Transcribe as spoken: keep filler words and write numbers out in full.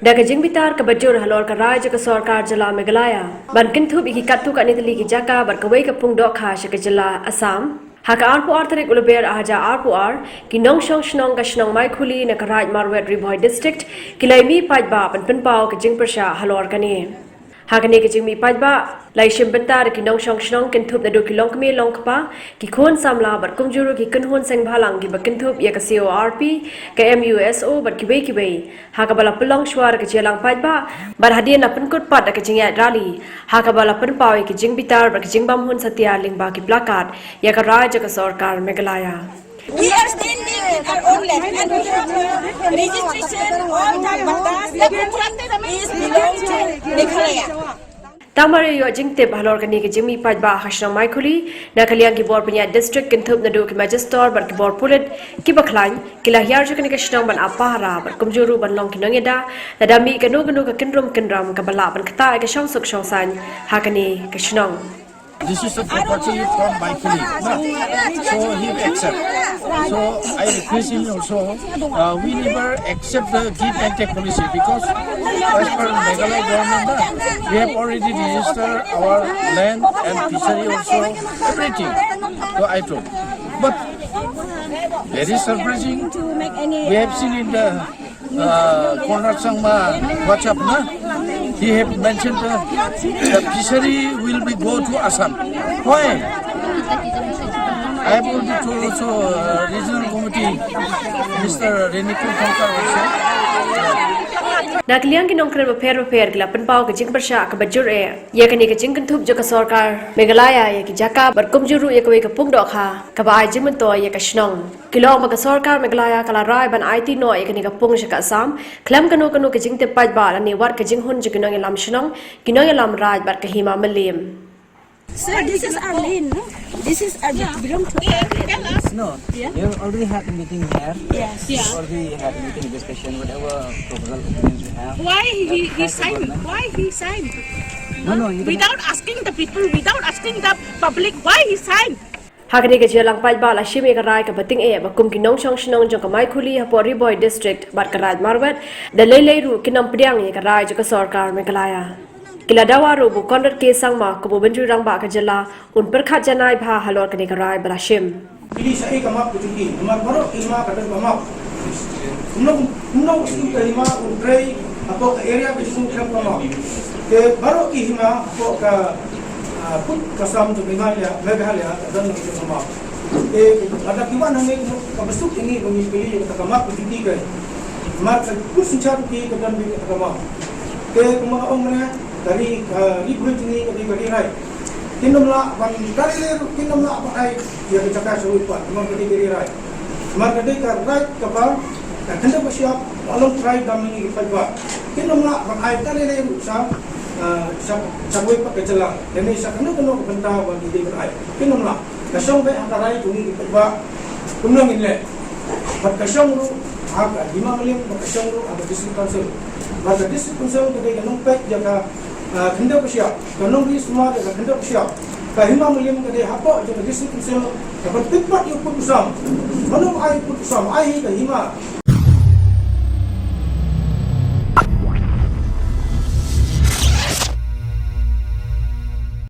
Da ka jingbitar kaba jur halor ka rai jong ka sorkar jylla Meghalaya ban kynthup ïa ki katto katne tylli ki jaka bad kawei ka pung dohkha sha ka jylla Assam, ha ka arphew ar tarik u Lber ar hajar arphew ar, ki nongshong shnong ka shnong Maikhuli na ka Raid Marwet, Ri Bhoi District, ki la ïa mih paidbah ban pynpaw ka jingpyrshah halor kane. Ha kane ka jingmih paidbah la ïa shim bynta da ki nongshong shnong kynthup naduh ki longkmie longkpa, ki khun samla bad kumjuh ruh ki kynhun seng bhalang kiba kynthup ïa ka C O R P, ka M U S O bad kiwei kiwei, ha kaba la pynlong shuwa da ka jingïalang paidbah bad hadien la pynkut pat da ka jingïaid rally, ha kaba la pynpaw ïa ka jingbitar bad ka jingbam hun satia lyngba ki plakat ïa ka rai jong ka sorkar Meghalaya. We are standing in our own land and we have a registration, all the Madas, everything is belong to Meghalaya. Tang mar ïoh jingtip halor kane ka jingmih paidbah ha shnong Maikhuli, na ka liang ki bor pynïaid district kynthup naduh ki magistrate bad ki bor pulit kiba khlaiñ, ki la hiar sha kane ka shnong ban ap pahara bad kumjuh ruh ban long ki nongïada, lada mih kano kano ka kynrum kynram kaba lah ban ktah ïa ka shongsuk shongsaiñ ha kane ka shnong. This is a property from Maikhuli, no? So he accept. So I request him also. Uh, we never accept the give and take policy because as per Meghalaya government, no, we have already registered our land and fishery also, everything. So I told. But very surprising, we have seen in the uh, Conrad Sangma WhatsApp, na? He have mentioned the, the fishery will be go to Assam. Why? I have already told also, uh, regional committee, Mister Renikul Thongkar also. Na ka liang ki nongkren bapher bapher ki la pynpaw ka jingpyrshah kaba jur eh ïa kane ka jingkynthup jong ka sorkar Meghalaya ïa ki jaka bad kumjuh ruh ïa kawei ka pung dohkha kaba ai jingmyntoi ïa ka shnong. Ki la ong ba ka sorkar Meghalaya ka la rai ban aiti noh ïa kane ka pung sha ka Assam khlem kano kano ka jingtip paidbah lane wat ka jinghun jong ki nongïalam shnong, ki nongïalam raid bad ka Hima Mylliem. Sir, this is our land, no? This is our, belong to our land. No, we already had a meeting here. Yes. We already had a meeting discussion, whatever proposal opinions we have. Why he, he signed? Why he signed? No, no, you don't. Without asking the people, without asking the public, why he signed? Ha kane ka jingïalang paidbah la shim ïa ka rai kaba tyngeh ba kum ki nongshong shnong jong ka Maikhuli hapoh Ri Bhoi District bad ka Raid Marwet, da lei lei ruh kin ym pdiang ïa ka rai jong ka sorkar Meghalaya. Ki la dawa ruh ba u Conrad K Sangma kum u Myntri Rangbah ka jylla un pyrkhat janai bha halor kane ka rai ba la shim. Phi sa ai ka map ka jong ki, namar baroh ki hima ka don ka map. Kumno, kumno u shu ka hima u trei hapoh ka area ka jong u khlem ka map. Te baroh ki hima hapoh ka, ah, pud ka Assam jong Meghalaya, Meghalaya ka don ka jong ka map. Te lada ki wan hangne ka ba suk ïa ngi ba ngi pynlong ïa kata ka map ka jong ki, ka namar ka pud synshar ki ka don beit kata ka map. Te kumba nga ong mynne, ka ri, ka ri bhoi jong ngi ka dei ka ri raid. Kin ym lah ban, ka ri lei ruh kin ym lah ban ai ïa ka jaka sha uwei pat, namar ka dei ka ri raid. Namar ka dei ka raid kaba ka khyndew ka shyiap, la long trai da ma ngi ki paidbah. Kin ym lah ban ai ka ri lei ruh sha, ah, sha, sha uwei pat ka jylla, lane sha kano kano ka bynta ba ki dei ban ai. Kin ym lah. Ka shong beit ha ka rai jong ngi ki paidbah. Kumno ngin leh? Bad ka shong ruh ha ka Hima Mylliem, bad ka shong ruh ha ka District Council. Bad ka District Council ka dei ka nongpeit ïa ka, ah, khyndew ka shyiap, ka nongri sumar ïa ka khyndew ka shyiap. Ka Hima Mylliem ka dei hapoh jong ka District Council, ka ban peit pat ïa u pud u sam. Mano ai u pud u sam, ai hi ka hima.